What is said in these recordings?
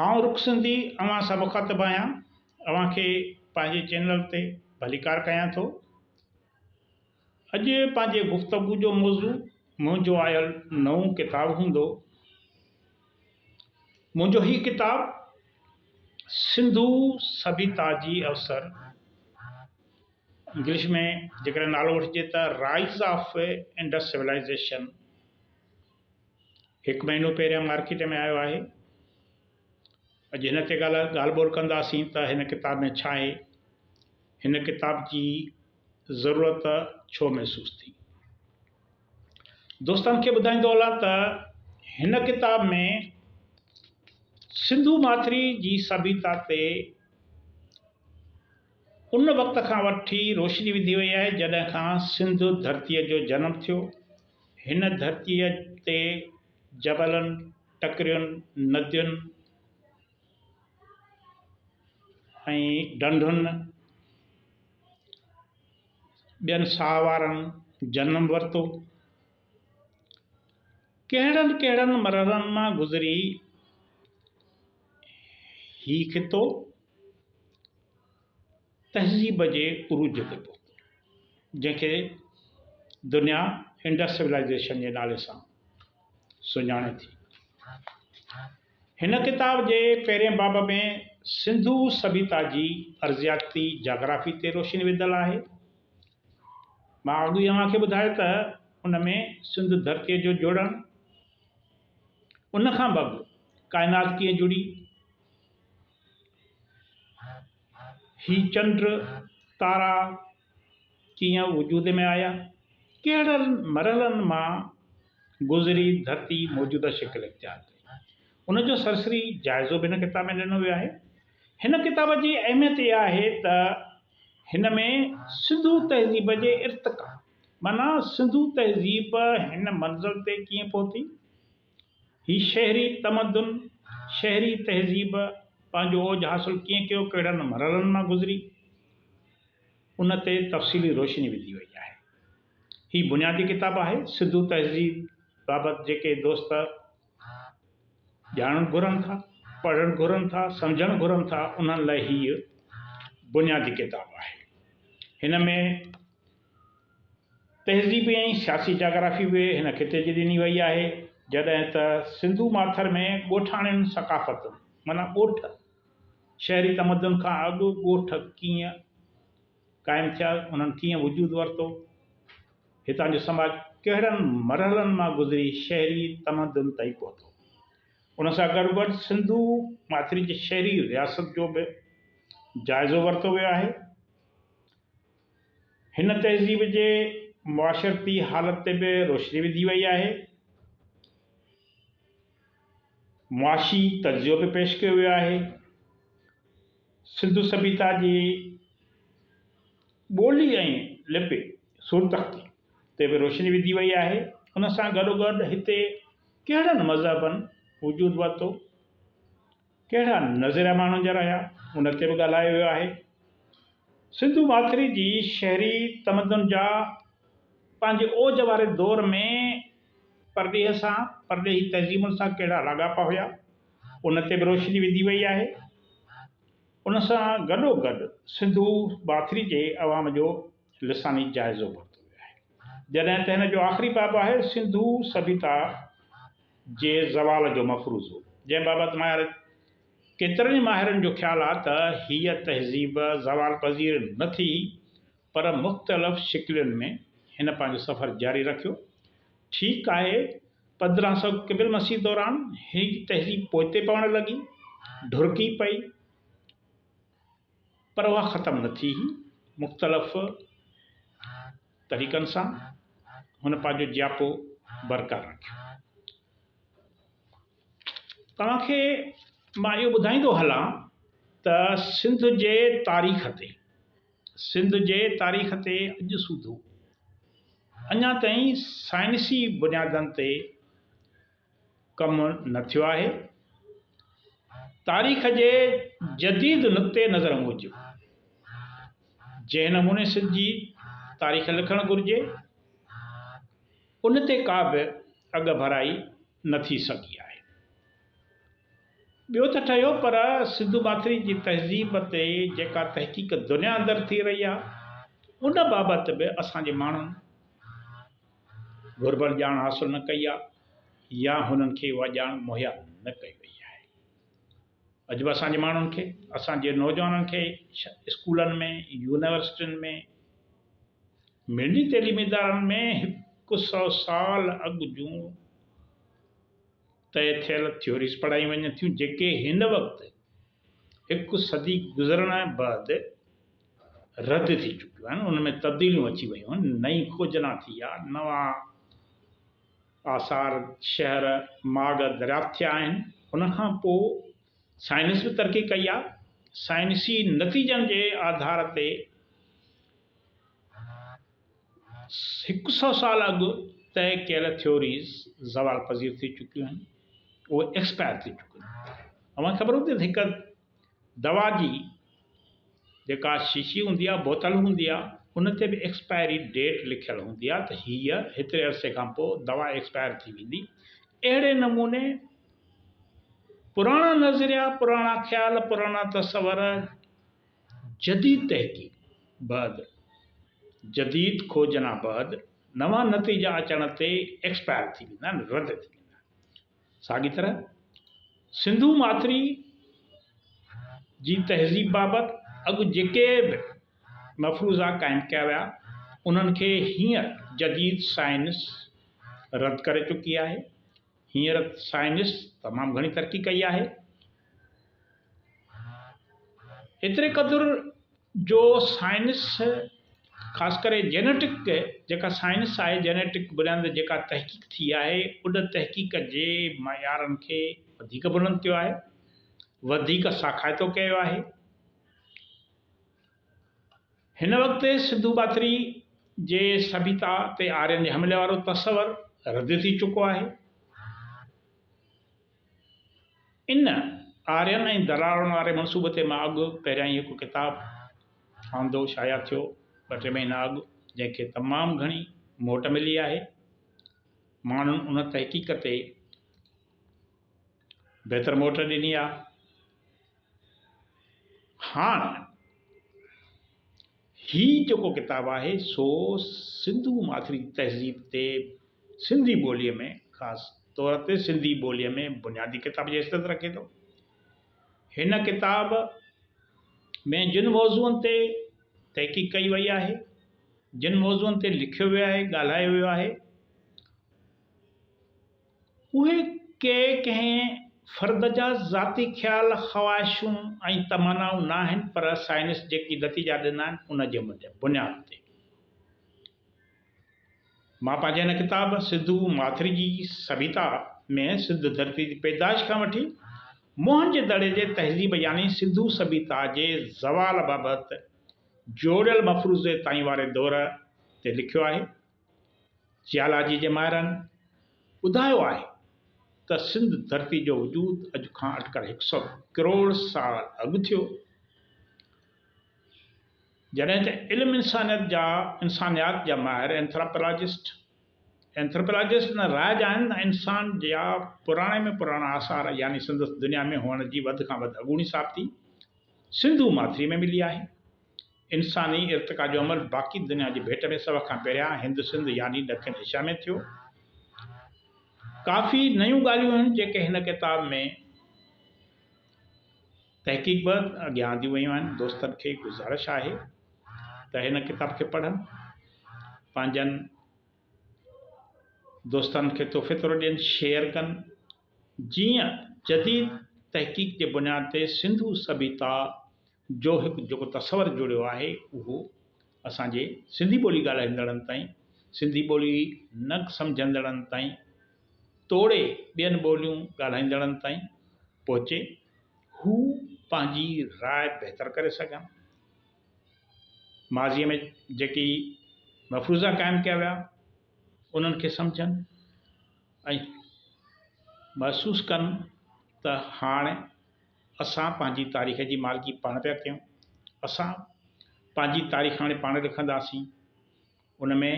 آئون رخ سنڌي اوهان سان مخاطب آهيان اوهان کي پنهنجي چينل تي ڀليڪار ڪيان ٿو. اڄ پنهنجي گفتگو جو موضوع منهنجو آيل نئون ڪتاب هوندو. منهنجو هي ڪتاب سنڌو سڀيتا جي اوسر انگلش ۾ جيڪڏهن نالو وٺجي ته رائز آف انڊس سولائيزيشن هڪ مهينو پهريان مارڪيٽ ۾ آيو آهي. اڄ هن تي ڳالهه ڳالهه ٻولهه ڪنداسين ته هن ڪتاب ۾ ڇا آهي؟ هن ڪتاب جي ضرورت ڇو محسوس ٿي؟ دوستن کي ٻڌائيندو هلان ته هن ڪتاب ۾ سنڌو ماٿري جي سڀيتا تي ان وقت کان وٺي روشني وڌي وئي آهي جڏهن کان سنڌ ڌرتيء جو جنم ٿيو. هن ڌرتيء تي جبلن، ٽڪرين، ندين ۽ ڍنڍن، ٻين ساهوارن جنم ورتو. ڪهڙن ڪهڙن مرحلن مان گذري هي خطو تهذيب جي عروج تي پهتو، جنهن کي دنيا انڊس سولائيزيشن جي نالي سان سڃاڻي ٿي. هن ڪتاب جي پهرين باب ۾ سنڌو سڀيتا جي ارضياتي جاگرافي تي روشني وڌل آهي. مان اڳ ئي اوهان کي ٻڌايو ته ان ۾ سنڌ ڌرتيء جو جوڙڻ، ان کان به اڳ ڪائنات ڪيئن جڙي، هي چنڊ تارا ڪيئن وجود ۾ آيا؟ ڪهڙن مرحلن مان گذري ڌرتي موجوده شڪل اختيار ڪئي؟ ان جو سرسري جائزو به هن ڪتاب ۾ ڏنو ويو آهي. هن ڪتاب جي اهميت اها آهي ته هن ۾ سنڌو تهذيب جي ارتقا معنيٰ سنڌو تهذيب هن منزل تي ڪيئن پهتي؟ هي شهري تمدن، شهري تهذيب پنهنجو اوج حاصل ڪيئن ڪيو، ڪهڙن مرحلن مان گذري، ان تي تفصيلي روشني وڌي وئي آهي. هي بنيادي ڪتاب آهي. سنڌو تهذيب بابت جيڪي دوست ڄاڻڻ گهرن ٿا، پڙهڻ گهرن ٿا، سمجهڻ گهرن ٿا، انهن لاء هيء بنيادي ڪتاب آهي. هن ۾ تهذيبي ۽ سياسي جاگرافي به هن خطي جي ڏني وئي آهي، جڏهن ته سنڌو ماٿر ۾ ڳوٺاڻين ثقافتن معنيٰ ڳوٺ، شهري تمدن کان اڳ ڳوٺ ڪيئن قائم ٿيا، انهن ڪيئن وجود ورتو، هتان جو سماج ڪهڙن مرحلن مان گذري شهري تمدن تائين پهتو. ان سان گڏوگڏ سنڌو ماٿري جي شهري رياست جو به جائزو ورتو ويو آهي. هن تهذيب جي معاشرتي حالت تي به روشني وڌي وئي آهي. معاشي تجزيو به پيش ڪيو ويو آهي. سنڌو سڀيتا جي ٻولي ۽ لپي، صورتخطي، تي به روشني وڌي وئي آهي. ان سان گڏوگڏ هتي ڪهڙن مذهبن وجود ورتو، ڪهڙا نظريا ماڻهن جا رهيا، ان تي به ڳالهايو ويو آهي. سنڌو ماٿري جي شهري تمدن جا پنهنجي اوج واري دور ۾ پرڏيهه سان، پرڏيهي تهذيبن سان ڪهڙا لاڳاپا هيا، ان تي به روشني وڌي وئي آهي. ان سان گڏوگڏ سنڌو ماٿري جي عوام جو لساني جائزو ورتو ويو آهي. جڏهن ته هن جو آخري باب آهي سنڌو سڀيتا جي زوال جو مفروضو، جنهن بابت ماهر ڪيترن ئي ماهرن جو خيال آهي ته هيء تهذيب زوال پذير نه ٿي پر مختلف شڪلين ۾ هن پنهنجو سفر جاري رکيو. ٺيڪ آهي 1500 قبل مسيح دوران هيء تهذيب پوئتي پوڻ لڳي، ڍرڪي پئي، پر اها ختم نه ٿي هئي. مختلف طريقن سان هن پنهنجو جياپو برقرار رکيو. توهان کي مان اهو ٻڌائيندو هلان ته سنڌ جي تاريخ تي سنڌ جي تاريخ تي اڄ سوڌو اڃا تائين سائنسي بنيادن تي ڪم نه ٿيو آهي. تاريخ جي جديد نقطي نظر موجب جنهن نموني سنڌ جي تاريخ لکڻ گهرجي، ان تي ڪا به اڳڀرائي نه ٿي سگهي آهي. ٻيو ته ٺهيو پر سنڌو ماٿري جي تهذيب تي جيڪا تحقيق دنيا اندر ٿي رهي آهي ان بابت به اسان جي ماڻهن گهربل ڄاڻ حاصل نه ڪئي آهي يا هنن کي اها ڄاڻ مهيا نه ڪئي وئي آهي. اڄ به اسان جي ماڻهن کي، اسان جي نوجوانن کي اسڪولن ۾، يونيورسٽين ۾، مڙني تعليمي ادارن ۾ هڪ سئو سال اڳ جون طئي ٿيل ٿيوريز پڙهايون وڃن ٿيون جيڪي هن وقت هڪ صدي گذرڻ بعد رد ٿي چڪيون آهن، انهن ۾ تبديليون اچي ويون آهن، نئين کوجنا ٿي آهي، نوان آثار، شهر، ماڳ دريافت ٿيا آهن، ان کان پوء سائنس به ترقي ڪئي آهي، سائنسي نتيجن جي آڌار تي هڪ سئو سال اڳ طئي ڪيل ٿيوريز زوال پذير ٿي چڪيون آهن، اهي ايڪسپائر ٿي چڪيون آهن. اوهان کي خبر هوندي ته هڪ دوا جي جيڪا شيشي هوندي آهي، بوتل هوندي آهي، ان تي به ايڪسپائري ڊيٽ لکيل هوندي آهي ته هيء هيتري عرصي کان پوء دوا ايڪسپائر ٿي ويندي. اهڙي نموني پراڻا نظريا، پراڻا خيال، پراڻا تصور جديد تحقيق بعد، جديد کوجنا بعد نوان نتيجا اچڻ تي ايڪسپائر ٿي ويندا آهن، رد ٿي ويندا آهن. ساڳي طرح سنڌو ماٿري جي تهذيب بابت اڳ جيڪي به مفروضا قائم ڪيا ويا، انهن کي هينئر جديد سائنس رد ڪري چڪي آهي. هينئر سائنس تمام گهڻي ترقي ڪئي آهي. ايتري قدر جو سائنس خاص ڪري جينيٽڪ جيڪا سائنس آهي جينيٽڪ بنياد تي جيڪا تحقيق ٿي آهي ان تحقيق جي معيارن کي وڌيڪ بلند ڪيو آهي وڌيڪ ساکائتو ڪيو آهي. هن وقت سنڌو ماٿري جي سڀيتا تي آرين جي حملي وارو تصور رد ٿي چڪو آهي. ان آرين ۽ دراوڙن واري منصوبي تي مان اڳ پهريائين هڪ ڪتاب آندو، شايع ٿيو ٻه ٽي مهينا اڳ، جنهن کي تمام گهڻي موٽ ملي آهي. ماڻهن ان تحقيق تي بهتر موٽ ڏني آهي. هاڻ هي جيڪو ڪتاب آهي سو سنڌو ماٿري تهذيب تي سنڌي ٻوليء ۾ خاص طور تي سنڌي ٻوليء ۾ بنيادي ڪتاب جي حيثيت رکي ٿو. هن ڪتاب ۾ جن موضوعن تي تحقيق ڪئي وئي آهي، جن موضوعن تي لکيو ويو آهي، ڳالهايو ويو آهي، اهي ڪي ڪنهن فرد جا ذاتي خيال، خواهشون ۽ تمنائون ناهن پر سائنس جيڪي نتيجا ڏنا آهن ان جي بنياد تي. مان پنهنجي هن ڪتاب سنڌو ماٿري جي سڀيتا ۾ سنڌ ڌرتي جي پيدائش کان وٺي موهن جي دڙي جي تهذيب يعني سنڌو سڀيتا جي زوال بابت جوڙيل مفروضي تائين واري دور تي لکيو آهي. جيالاجي جي ماهرن ٻڌايو آهي ته سنڌ ڌرتي جو وجود اڄ کان اٽڪل هڪ سئو ڪروڙ سال اڳ ٿيو، جڏهن ته علم انسانيت جا انسانيات جا ماهر اينٿراپالاجسٽ Anthropologists ان راء جا آهن ته انسان جا پراڻي ۾ پراڻا آثار يعني سندس دنيا ۾ هئڻ جي وڌ کان وڌ اڳوڻي ثابتي سنڌو ماٿري ۾ ملي آهي. انساني ارتقا جو عمل باقي دنيا جي ڀيٽ ۾ سڀ کان پهريان هند سنڌ يعني ڏکڻ ايشيا ۾ ٿيو. ڪافي نيون ڳالهيون آهن جيڪي هن ڪتاب ۾ تحقيق بعد اڳيان آنديون ويون آهن. دوستن کي گذارش آهي ته هن ڪتاب کي پڙهن، پنهنجن دوستن کي تحفي طور ڏين، شيئر ڪن جيئن جديد تحقيق جي بنياد تي سنڌو سڀيتا جو هڪ جيڪو تصور جڙيو آهي اهو اسان جي سنڌي ٻولي ڳالهائيندڙن تائين، سنڌي ٻولي نه سمجهندڙن تائين توڙي ٻين ٻوليون ڳالهائيندڙن تائين پهچي، هو پنهنجي راء بهتر ڪري سگهن. ماضيء ۾ جيڪي مفروضا قائم ڪيا ويا انهن کي سمجهن ۽ محسوس ڪن ته هاڻ اسان پنهنجي تاريخ جي مالڪي پاڻ پيا ڪيون، اسان پنهنجي تاريخ هاڻي پاڻ لکنداسين، ان ۾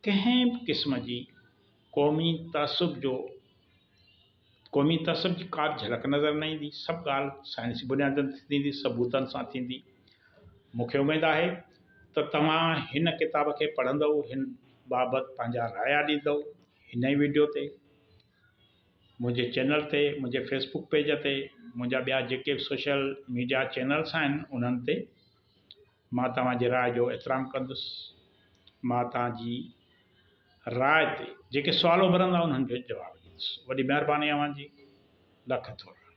ڪنهن به قسم جي قومي تعصب جو قومي تعصب جي ڪا به جهلڪ نظر نه ايندي. سڀ ڳالهه سائنسي بنيادن تي ٿيندي، ثبوتن سان ٿيندي. مون کي اميد آهي ته توهان هن ڪتاب کي پڙهندؤ، هن بابت پنهنجا رايا ڏيندؤ. هن ئي وڊيو تي، منهنجي چينل تي، منهنجي فيس بڪ پيج تي، منهنجا ٻيا جيڪي به سوشل ميڊيا چينلس آهن انهن تي مان توهان جي راء جو احترام ڪندس. مان توهان جي راء تي جيڪي سوال اڀرندا انهن جو جواب ڏيندس. وڏي مهرباني اوهان جي. لک ٿورا.